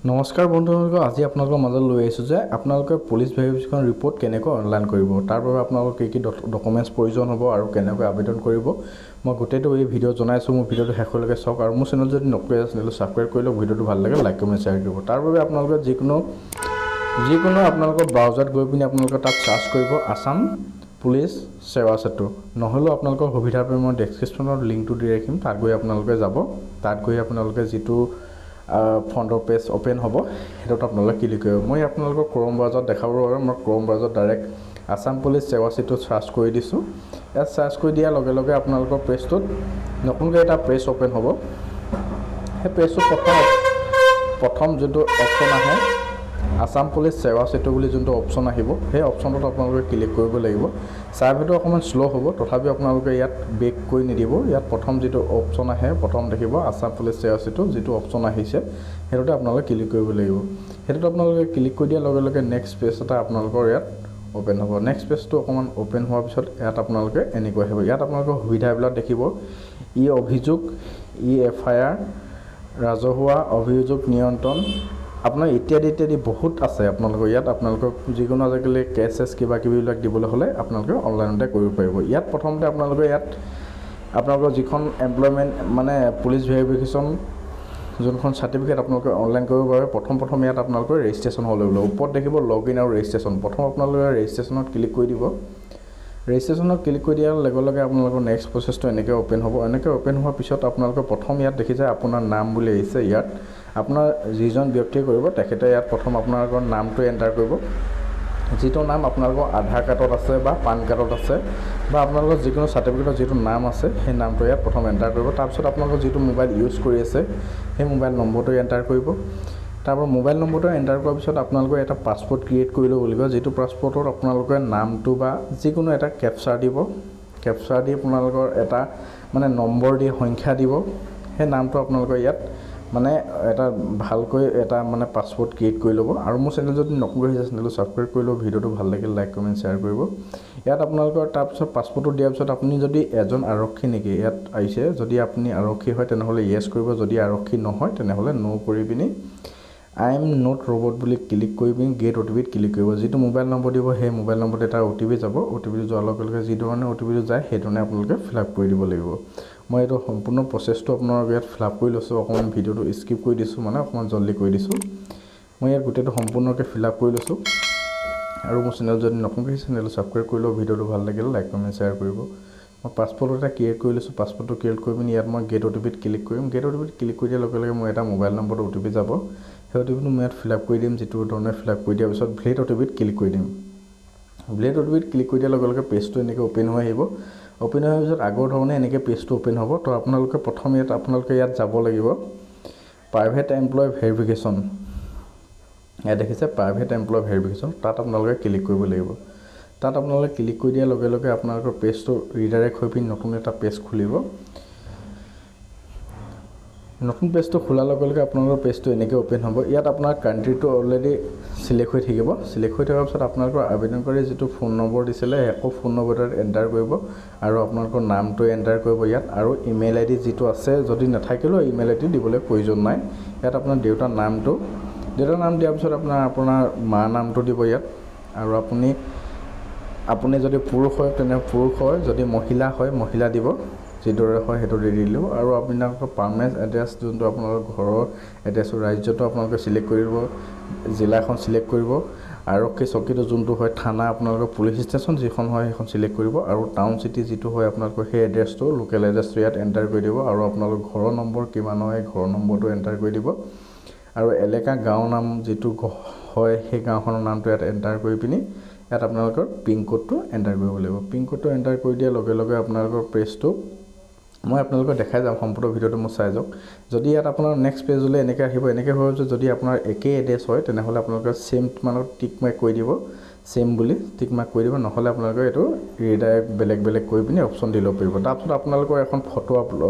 নমস্কাৰ বন্ধুসকল, আজি আপোনালোকৰ মাজত লৈ আহিছোঁ যে আপোনালোকে পুলিচ ভেৰিফিকেশ্যন ৰিপৰ্ট কেনেকৈ অনলাইন কৰিব, তাৰ বাবে আপোনালোকৰ কি কি ডকুমেণ্টছ প্ৰয়োজন হ'ব আৰু কেনেকৈ আবেদন কৰিব, মই গোটেইটো এই ভিডিঅ'ত জনাইছোঁ। মোৰ ভিডিঅ'টো শেষলৈকে চাওক আৰু মোৰ চেনেল যদি নতুন আছে চেনেলটো ছাবস্ক্ৰাইব কৰি লওক, ভিডিঅ'টো ভাল লাগে লাইক কমেণ্ট শ্বেয়াৰ কৰিব। তাৰ বাবে আপোনালোকে যিকোনো আপোনালোকৰ ব্ৰাউজাৰত গৈ পিনি আপোনালোকে তাত চাৰ্চ কৰিব আছাম পুলিচ সেৱা সেতু, নহ'লেও আপোনালোকৰ সুবিধাৰ বাবে মই ডেছক্ৰিপশ্যনত লিংকটো দি ৰাখিম, তাত গৈ আপোনালোকে যাব। তাত গৈ আপোনালোকে যিটো ফ্ৰণ্টৰ পেজ অ'পেন হ'ব সেইটোত আপোনালোকে ক্লিক কৰিব। মই আপোনালোকক ক্ৰ'ম ব্ৰাউজাৰত দেখাবৰ বাবে মই ক্ৰ'ম ব্ৰাউজাৰত ডাইৰেক্ট আছাম পুলিচ সেৱা সেতু চাৰ্চ কৰি দিছোঁ। ইয়াত চাৰ্চ কৰি দিয়াৰ লগে লগে আপোনালোকৰ পেজটোত নতুনকৈ এটা পেজ অ'পেন হ'ব। সেই পেজটোত প্ৰথম যোনটো অপশ্যন আহে আছাম পুলিচ সেৱা সেতু বুলি যোনটো অপশ্যন আহিব, সেই অপশ্যনটোত আপোনালোকে ক্লিক কৰিব লাগিব। ছাৰ্ভেটো অকণমান শ্ল' হ'ব, তথাপিও আপোনালোকে ইয়াত বেক কৰি নিদিব। ইয়াত প্ৰথম যিটো অপশ্যন আহে, প্ৰথম দেখিব আছাম পুলিচ সেৱা সেতু যিটো অপশ্যন আহিছে সেইটোতে আপোনালোকে ক্লিক কৰিব লাগিব। সেইটোত আপোনালোকে ক্লিক কৰি দিয়াৰ লগে লগে নেক্সট পেজ এটা আপোনালোকৰ ইয়াত অ'পেন হ'ব। নেক্সট পেজটো অকণমান অ'পেন হোৱাৰ পিছত ইয়াত আপোনালোকে এনেকৈ আহিব। ইয়াত আপোনালোকৰ সুবিধাবিলাক দেখিব, ই অভিযোগ, ই এফ I R, ৰাজহুৱা অভিযোগ নিয়ন্ত্ৰণ, আপোনাৰ ইত্যাদি ইত্যাদি বহুত আছে। আপোনালোকৰ ইয়াত আপোনালোকক যিকোনো আজিকালি কেছ চেছ কিবা কিবিবিলাক দিবলৈ হ'লে আপোনালোকে অনলাইনতে কৰিব পাৰিব। ইয়াত প্ৰথমতে আপোনালোকে ইয়াত আপোনালোকৰ যিখন এমপ্লয়মেণ্ট মানে পুলিচ ভেৰিফিকেশ্যন যোনখন চাৰ্টিফিকেট আপোনালোকে অনলাইন কৰিব পাৰে, প্ৰথম ইয়াত আপোনালোকৰ ৰেজিষ্ট্ৰেশ্যন হ'ব লাগিব। ওপৰত দেখিব লগ ইন আৰু ৰেজিষ্ট্ৰেশ্যন। প্ৰথম আপোনালোকে ৰেজিষ্ট্ৰেশ্যনত ক্লিক কৰি দিব। ৰেজিষ্ট্ৰেশ্যনত ক্লিক কৰি দিয়াৰ লগে লগে আপোনালোকৰ নেক্সট প্ৰচেছটো এনেকৈ অ'পেন হ'ব। এনেকৈ অ'পেন হোৱাৰ পিছত আপোনালোকে প্ৰথম ইয়াত দেখিছে আপোনাৰ নাম বুলি আহিছে। ইয়াত আপোনাৰ যিজন ব্যক্তিয়ে কৰিব তেখেতে ইয়াত প্ৰথম আপোনালোকৰ নামটো এণ্টাৰ কৰিব, যিটো নাম আপোনালোকৰ আধাৰ কাৰ্ডত আছে বা পান কাৰ্ডত আছে বা আপোনালোকৰ যিকোনো চাৰ্টিফিকেটত যিটো নাম আছে সেই নামটো ইয়াত প্ৰথম এণ্টাৰ কৰিব। তাৰপিছত আপোনালোকৰ যিটো মোবাইল ইউজ কৰি আছে সেই মোবাইল নম্বৰটো এণ্টাৰ কৰিব। তাৰপৰা মোবাইল নম্বৰটো এণ্টাৰ কৰাৰ পিছত আপোনালোকে এটা পাছপৰ্ট ক্ৰিয়েট কৰি ল'ব লাগিব, যিটো পাছপৰ্টত আপোনালোকে নামটো বা যিকোনো এটা কেপচাৰ দিব। কেপচাৰ দি আপোনালোকৰ এটা মানে নম্বৰ দি সংখ্যা দিব, সেই নামটো আপোনালোকে ইয়াত মানে এটা ভালকৈ এটা মানে পাছপৰ্ট ক্ৰিয়েট কৰি ল'ব। আৰু মোৰ চেনেল যদি নতুনকৈ আহিছে চেনেলটো ছাবস্ক্ৰাইব কৰি ল'ব, ভিডিঅ'টো ভাল লাগিলে লাইক কমেণ্ট শ্বেয়াৰ কৰিব। ইয়াত আপোনালোকৰ তাৰপিছত পাছপৰ্টটো দিয়াৰ পিছত আপুনি যদি এজন আৰক্ষী নেকি ইয়াত আহিছে, যদি আপুনি আৰক্ষী হয় তেনেহ'লে য়েছ কৰিব, যদি আৰক্ষী নহয় তেনেহ'লে ন' কৰি পিনি I am not robot বুলি ক্লিক কৰি পিনি গেট অ' টি পিত ক্লিক কৰিব। যিটো মোবাইল নম্বৰ দিব সেই মোবাইল নম্বৰত এটা অ' টি পি যাব। অ' টি পিটো যোৱাৰ লগে লগে যি ধৰণে অ' টি পিটো যায় সেইধৰণে আপোনালোকে ফিল আপ কৰি দিব লাগিব। মই এইটো সম্পূৰ্ণ প্ৰচেছটো আপোনালোকে ইয়াত ফিল আপ কৰি লৈছোঁ, অকণমান ভিডিঅ'টো স্কিপ কৰি দিছোঁ, মানে অকণমান জল্দি কৰি দিছোঁ। মই ইয়াত গোটেইটো সম্পূৰ্ণকৈ ফিল আপ কৰি লৈছোঁ। আৰু মোৰ চেনেল যদি নতুনকৈ চেনেলটো ছাবস্ক্ৰাইব কৰি লওক, ভিডিঅ'টো ভাল লাগিলে লাইক কমেণ্ট শ্বেয়াৰ কৰিব। মই পাছপৰ্ট এটা ক্ৰিয়েট কৰি লৈছোঁ। পাছপৰ্টটো ক্ৰিয়েট কৰি পিনি ইয়াত মই গেট অ' টি পিত ক্লিক কৰিম। গেট অ' টি পিত ক্লিক কৰি দিয়াৰ লগে লগে মোৰ এটা মোবাইল নম্বৰত অ' টি পি যাব, সেই অ' টি পিটো মই ইয়াত ফিল আপ কৰি দিম। যিটো ধৰণে ফিল আপ কৰি দিয়াৰ পিছত ভেলিড অ' টি পিত ক্লিক কৰি দিম। ভেলিড অ' টি পিত ক্লিক কৰি দিয়াৰ লগে লগে পেজটো এনেকৈ অ'পেন হৈ আহিব। অ'পেন হোৱাৰ পিছত আগৰ ধৰণে এনেকৈ পেজটো অ'পেন হ'ব। তো আপোনালোকে প্ৰথম ইয়াত আপোনালোকে ইয়াত যাব লাগিব প্ৰাইভেট এমপ্লয় ভেৰিফিকেশ্যন, ইয়াত দেখিছে প্ৰাইভেট এমপ্লয় ভেৰিফিকেশ্যন, তাত আপোনালোকে ক্লিক কৰিব লাগিব। তাত আপোনালোকে ক্লিক কৰি দিয়াৰ লগে লগে আপোনালোকৰ পেজটো ৰিডাইৰেক্ট হৈ পিনি নতুন এটা পেজ খুলিব। নতুন পেজটো খোলাৰ লগে লগে আপোনালোকৰ পেজটো এনেকৈ অ'পেন হ'ব। ইয়াত আপোনাৰ কাণ্ট্ৰিটো অলৰেডি চিলেক্ট হৈ থাকিব। চিলেক্ট হৈ থকাৰ পিছত আপোনালোকৰ আবেদনকাৰী যিটো ফোন নম্বৰ দিছিলে আকৌ ফোন নম্বৰটো এণ্টাৰ কৰিব আৰু আপোনালোকৰ নামটো এণ্টাৰ কৰিব ইয়াত, আৰু ইমেইল আই ডি যিটো আছে যদি নাথাকিলেও ইমেইল আই ডি দিবলৈ প্ৰয়োজন নাই। ইয়াত আপোনাৰ দেউতাৰ নামটো, দেউতাৰ নাম দিয়াৰ পিছত আপোনাৰ মাৰ নামটো দিব ইয়াত। আৰু আপুনি যদি পুৰুষ হয় তেনে পুৰুষ হয়, যদি মহিলা হয় মহিলা দিব, যিদৰে হয় সেইটো দি দিলোঁ। আৰু আপোনালোকৰ পাৰ্মানেণ্ট এড্ৰেছ যোনটো আপোনালোকৰ ঘৰৰ এড্ৰেছ, ৰাজ্যটো আপোনালোকে চিলেক্ট কৰিব, জিলাখন চিলেক্ট কৰিব, আৰক্ষী চকীটো যোনটো হয়, থানা আপোনালোকৰ পুলিচ ষ্টেচন যিখন হয় সেইখন চিলেক্ট কৰিব, আৰু টাউন চিটি যিটো হয় আপোনালোকৰ সেই এড্ৰেছটো, লোকেল এড্ৰেছটো ইয়াত এণ্টাৰ কৰি দিব। আৰু আপোনালোকৰ ঘৰৰ নম্বৰ কিমান হয় ঘৰৰ নম্বৰটো এণ্টাৰ কৰি দিব, আৰু এলেকা গাঁৱৰ নাম যিটো হয় সেই গাঁওখনৰ নামটো ইয়াত এণ্টাৰ কৰি পিনি ইয়াত আপোনালোকৰ পিনক'ডটো এণ্টাৰ কৰিব লাগিব। পিনক'ডটো এণ্টাৰ কৰি দিয়াৰ লগে লগে আপোনালোকৰ পেজটো মই আপোনালোকক দেখাই যাম, সম্পূৰ্ণ ভিডিঅ'টো মোৰ চাই যাওক। যদি ইয়াত আপোনাৰ নেক্সট পেজলৈ এনেকৈ আহিব, এনেকৈ হোৱাৰ পিছত যদি আপোনাৰ একেই এড্ৰেছ হয় তেনেহ'লে আপোনালোকে ছেম মানত টিক মাৰ্ক কৰি দিব, ছেম বুলি টিক মাৰ্ক কৰি দিব, নহ'লে আপোনালোকে এইটো ৰিডাইৰেক্ট বেলেগ বেলেগ কৰি পিনি অপশ্যন দি ল'ব পাৰিব। তাৰপিছত আপোনালোকৰ এখন ফটো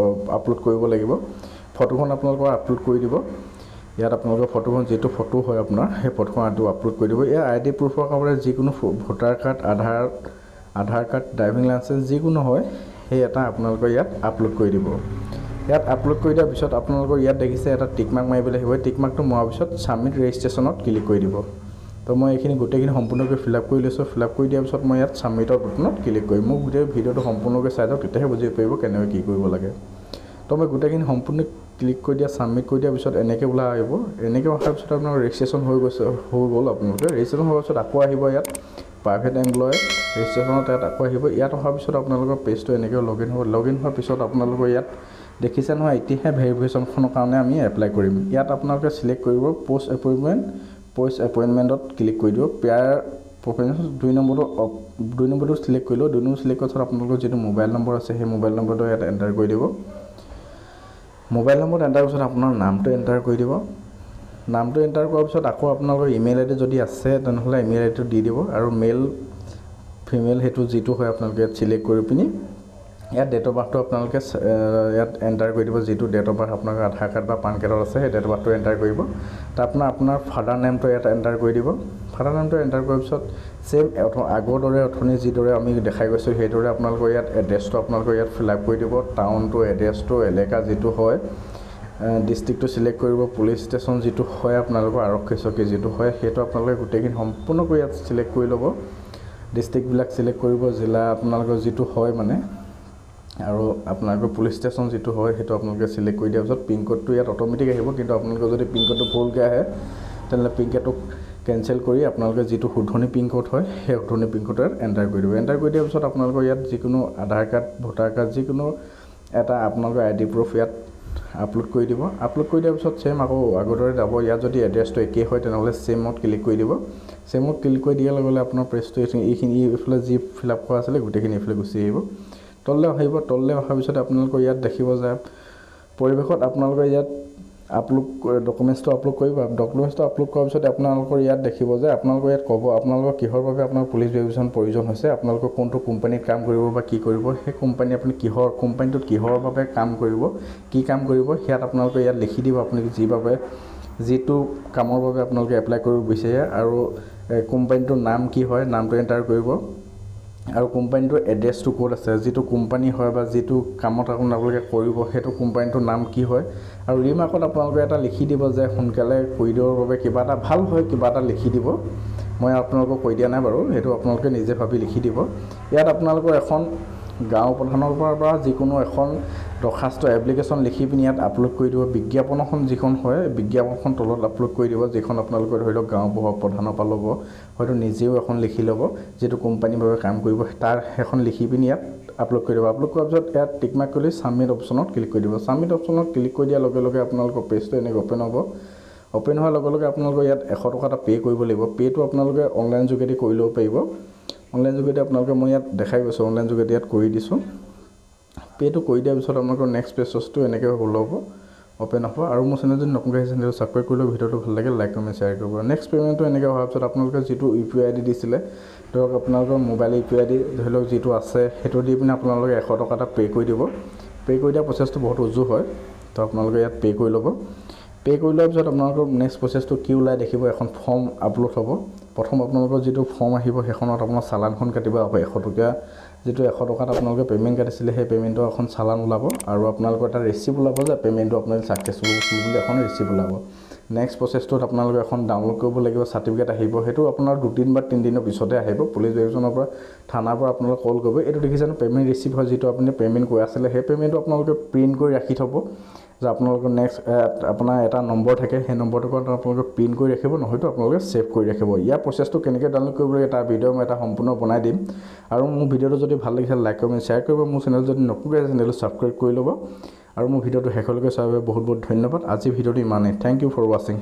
আপলোড কৰিব লাগিব। ফটোখন আপোনালোকৰ আপলোড কৰি দিব। ইয়াত আপোনালোকৰ ফটোখন যিটো ফটো হয় আপোনাৰ সেই ফটোখন আপলোড কৰি দিব। ইয়াৰ আই ডি প্ৰুফৰ কাৰণে যিকোনো voter card, Aadhaar card, driving licence যিকোনো হয় সেই এটা আপোনালোকে ইয়াত আপলোড কৰি দিব। ইয়াত আপলোড কৰি দিয়াৰ পিছত আপোনালোকৰ ইয়াত দেখিছে এটা টিক মাৰ্ক মাৰিবলৈ আহিব। টিক মাৰ্কটো মৰাৰ পিছত ছাবমিট ৰেজিষ্ট্ৰেশ্যনত ক্লিক কৰি দিব। তো মই এইখিনি গোটেইখিনি সম্পূৰ্ণকৈ ফিল আপ কৰি লৈছোঁ। ফিল আপ কৰি দিয়াৰ পিছত মই ইয়াত ছাবমিটৰ বটনত ক্লিক কৰিম। মোক গোটেই ভিডিঅ'টো সম্পূৰ্ণকৈ চাই যাওক, তেতিয়াহে বুজিব পাৰিব কেনেকৈ কি কৰিব লাগে। তো মই গোটেইখিনি সম্পূৰ্ণ ক্লিক কৰি দিয়া, ছাবমিট কৰি দিয়াৰ পিছত এনেকৈ ওলাই আহিব। এনেকৈ অহাৰ পিছত আপোনাৰ ৰেজিষ্ট্ৰেশ্যন হৈ গৈছে, হৈ গ'ল। আপোনালোকে ৰেজিষ্ট্ৰেশ্যন হোৱাৰ পিছত আকৌ আহিব ইয়াত প্ৰাইভেট এমপ্লয় ৰেজিষ্ট্ৰেশ্যনত ইয়াত আকৌ আহিব। ইয়াত অহাৰ পিছত আপোনালোকৰ পেজটো এনেকৈ লগ ইন হ'ব। লগ ইন হোৱাৰ পিছত আপোনালোকৰ ইয়াত দেখিছে নহয়, এতিয়াহে ভেৰিফিকেশ্যনখনৰ কাৰণে আমি এপ্লাই কৰিম। ইয়াত আপোনালোকে চিলেক্ট কৰিব পষ্ট এপইণ্টমেণ্ট, পষ্ট এপইণ্টমেণ্টত ক্লিক কৰি দিব। পেয়াৰ প্ৰফেশ্যন 2 নম্বৰটো চিলেক্ট কৰি ল'ব। 2 নম্বৰ চিলেক্ট কৰাৰ পিছত আপোনালোকৰ যিটো মোবাইল নম্বৰ আছে, সেই মোবাইল নম্বৰটো ইয়াত এণ্টাৰ কৰি দিব। মোবাইল নম্বৰত এণ্টাৰ পিছত আপোনাৰ নামটো এণ্টাৰ কৰি দিব। নামটো এণ্টাৰ কৰাৰ পিছত আকৌ আপোনালোকৰ ইমেইল আই ডি যদি আছে, তেনেহ'লে ইমেইল আই ডিটো দি দিব আৰু মেল ফিমেল সেইটো যিটো হয় আপোনালোকে ইয়াত চিলেক্ট কৰি পিনি ইয়াত ডেট অফ বাৰ্থটো আপোনালোকে ইয়াত এণ্টাৰ কৰি দিব। যিটো ডেট অফ বাৰ্থ আপোনালোকৰ আধাৰ কাৰ্ড বা পান কাৰ্ডত আছে, সেই ডেট অফ বাৰ্থটো এণ্টাৰ কৰিব। তাৰ আপোনাৰ ফাদাৰ নেমটো ইয়াত এণ্টাৰ কৰি দিব। ফাদাৰ নেমটো এণ্টাৰ কৰাৰ পিছত ছেইম আগৰ দৰে, অথনি যিদৰে আমি দেখাই গৈছোঁ, সেইদৰে আপোনালোকৰ ইয়াত এড্ৰেছটো আপোনালোকৰ ইয়াত ফিল আপ কৰি দিব। টাউনটো, এড্ৰেছটো, এলেকা যিটো হয়, ডিষ্ট্ৰিক্টটো চিলেক্ট কৰিব, পুলিচ ষ্টেচন যিটো হয়, আপোনালোকৰ আৰক্ষী চকী যিটো হয়, সেইটো আপোনালোকে গোটেইখিনি সম্পূৰ্ণকৈ ইয়াত চিলেক্ট কৰি ল'ব। ডিষ্ট্ৰিক্টবিলাক চিলেক্ট কৰিব, জিলা আপোনালোকৰ যিটো হয় মানে, আৰু আপোনালোকৰ পুলিচ ষ্টেচন যিটো হয় সেইটো আপোনালোকে চিলেক্ট কৰি দিয়াৰ পিছত পিনক'ডটো ইয়াত অট'মেটিক আহিব। কিন্তু আপোনালোকৰ যদি পিনক'ডটো ভুলকৈ আহে, তেনেহ'লে পিনক'ডটো কেঞ্চেল কৰি আপোনালোকে যিটো শুধৰণি পিনক'ড হয়, সেই শুধৰণি পিনক'ডটো ইয়াত এণ্টাৰ কৰি দিব। এণ্টাৰ কৰি দিয়াৰ পিছত আপোনালোকৰ ইয়াত যিকোনো আধাৰ কাৰ্ড, ভোটাৰ কাৰ্ড, যিকোনো এটা আপোনালোকৰ আই ডি প্ৰুফ ইয়াত আপলোড কৰি দিব। আপলোড কৰি দিয়াৰ পিছত ছেইম আকৌ আগৰ দৰে যাব। ইয়াত যদি এড্ৰেছটো একেই হয়, তেনেহ'লে ছেইমত ক্লিক কৰি দিব। ছেইমত ক্লিক কৰি দিয়াৰ লগে লগে আপোনাৰ পেজটো এইখিনি এইফালে যি ফিল আপ কৰা আছিলে, গোটেইখিনি এইফালে গুচি আহিব, তললৈ আহিব। তললৈ অহাৰ পিছত আপোনালোকৰ ইয়াত দেখিব যে পৰিৱেশত আপোনালোকে ইয়াত আপলোড ডকুমেণ্টছটো আপলোড কৰিব। ডকুমেণ্টছটো আপলোড কৰাৰ পিছত আপোনালোকৰ ইয়াত দেখিব যে আপোনালোকৰ ইয়াত ক'ব আপোনালোকৰ কিহৰ বাবে আপোনাৰ পুলিচ ভেৰিফিকেশ্যন প্ৰয়োজন হৈছে, আপোনালোকৰ কোনটো কোম্পানীত কাম কৰিব বা কি কৰিব, সেই কোম্পানী আপুনি কিহৰ কোম্পানীটোত কিহৰ বাবে কাম কৰিব, কি কাম কৰিব, সেয়াত আপোনালোকে ইয়াত লিখি দিব, আপুনি যি বাবে যিটো কামৰ বাবে আপোনালোকে এপ্লাই কৰিব বিচাৰে। আৰু কোম্পানীটোৰ নাম কি হয়, নামটো এণ্টাৰ কৰিব আৰু কোম্পানীটোৰ এড্ৰেছটো ক'ত আছে, যিটো কোম্পানী হয় বা যিটো কামত আপোনালোকে কৰিব, সেইটো কোম্পানীটোৰ নাম কি হয়। আৰু ৰিমাৰ্কত আপোনালোকে এটা লিখি দিব যে সোনকালে কৰি দিবৰ বাবে কিবা এটা ভাল হয়, কিবা এটা লিখি দিব। মই আপোনালোকক কৈ দিয়া নাই বাৰু, সেইটো আপোনালোকে নিজে ভাবি লিখি দিব। ইয়াত আপোনালোকৰ এখন গাঁও প্ৰধানৰ পৰা যিকোনো এখন দৰ্খাস্ত, এপ্লিকেশ্যন লিখি পিনি ইয়াত আপলোড কৰি দিব। বিজ্ঞাপন এখন যিখন হয়, বিজ্ঞাপনখন তলত আপলোড কৰি দিব। যিখন আপোনালোকে ধৰি লওক গাঁও প্ৰধানৰ পৰা ল'ব, হয়তো নিজেও এখন লিখি ল'ব, যিটো কোম্পানীৰ বাবে কাম কৰিব, তাৰ সেইখন লিখি পিনি ইয়াত আপলোড কৰি দিব। আপলোড কৰাৰ পিছত ইয়াত টিক মাৰ্ক কৰি ছাবমিট অপশ্যনত ক্লিক কৰি দিব। ছাবমিট অপশ্যনত ক্লিক কৰি দিয়াৰ লগে লগে আপোনালোকৰ পেজটো এনেকৈ অ'পেন হ'ব। অ'পেন হোৱাৰ লগে লগে আপোনালোকৰ ইয়াত 100 টকা এটা পে' কৰিব লাগিব। পে'টো আপোনালোকে অনলাইন যোগেদি কৰি ল'ব পাৰিব। অনলাইন যোগেদি আপোনালোকে, মই ইয়াত দেখাই গৈছোঁ, অনলাইন যোগেদি ইয়াত কৰি দিছোঁ। পে'টো কৰি দিয়াৰ পিছত আপোনালোকৰ নেক্সট পেজটো এনেকৈ ওলাব, অ'পেন হ'ব। আৰু মোৰ চেনেল যদি নতুনকৈ আহিছে, চেনেলটো ছাবস্ক্ৰাইব কৰি লওক। ভিডিঅ'টো ভাল লাগে লাইক, কমেণ্ট, শ্বেয়াৰ কৰিব। নেক্সট পে'মেণ্টটো এনেকৈ হোৱাৰ পিছত আপোনালোকে যিটো ইউ পি আই আই ডি দিছিলে, ধৰক আপোনালোকৰ মোবাইল ইউ পি আই ডি ধৰি লওক যিটো আছে, সেইটো দি পিনে আপোনালোকে 100 টকা এটা পে' কৰি দিব। পে' কৰি দিয়া প্ৰচেছটো বহুত উজু হয়। তো আপোনালোকে ইয়াত পে' কৰি ল'ব। পে' কৰি লোৱাৰ পিছত আপোনালোকৰ নেক্সট প্ৰচেছটো কি ওলাই দেখিব, এখন ফৰ্ম আপলোড হ'ব। প্ৰথম আপোনালোকৰ যিটো ফৰ্ম আহিব, সেইখনত আপোনাৰ চালানখন কাটিব। আকৌ 100 টকীয়া যিটো 100 টকাত আপোনালোকে পে'মেণ্ট কাটিছিলে, সেই পে'মেণ্টৰ এখন চালান ওলাব আৰু আপোনালোকৰ এটা ৰিচিপ্ট ওলাব যে পে'মেণ্টটো আপোনালোকে ছাকচেছফুল বুলি এখন ৰিচিপ্ট ওলাব। নেক্সট প্ৰচেছটোত আপোনালোকে এখন ডাউনলোড কৰিব লাগিব, চাৰ্টিফিকেট আহিব। সেইটো আপোনাৰ দুদিন বা তিনিদিনৰ পিছতে আহিব। পুলিচ ভেৰিফিকেশ্যনৰ পৰা, থানাৰ পৰা আপোনালোকে কল কৰিব। এইটো দেখিছে পে'মেণ্ট ৰিচিপ্ট হয়, যিটো আপুনি পে'মেণ্ট কৰা আছিলে, সেই পে'মেণ্টটো আপোনালোকে প্ৰিণ্ট কৰি ৰাখি থ'ব যে আপোনালোকৰ নেক্সট আপোনাৰ এটা নম্বৰ থাকে, সেই নম্বৰটোৰ কাৰণে আপোনালোকে প্ৰিণ্ট কৰি ৰাখিব, নহয়তো আপোনালোকে ছেভ কৰি ৰাখিব। ইয়াৰ প্ৰচেছটো কেনেকৈ ডাউনলোড কৰিব লাগে, তাৰ ভিডিঅ' মই এটা সম্পূৰ্ণ বনাই দিম। আৰু মোৰ ভিডিঅ'টো যদি ভাল লাগিছে, লাইক, কমেণ্ট, শ্বেয়াৰ কৰিব। মোৰ চেনেল যদি নতুনকৈ আছে, চেনেলটো ছাবস্ক্ৰাইব কৰি ল'ব। আৰু মোৰ ভিডিঅ'টো শেষলৈকে চোৱাৰ বাবে বহুত বহুত ধন্যবাদ। আজিৰ ভিডিঅ'টো ইমানেই। Thank you for watching.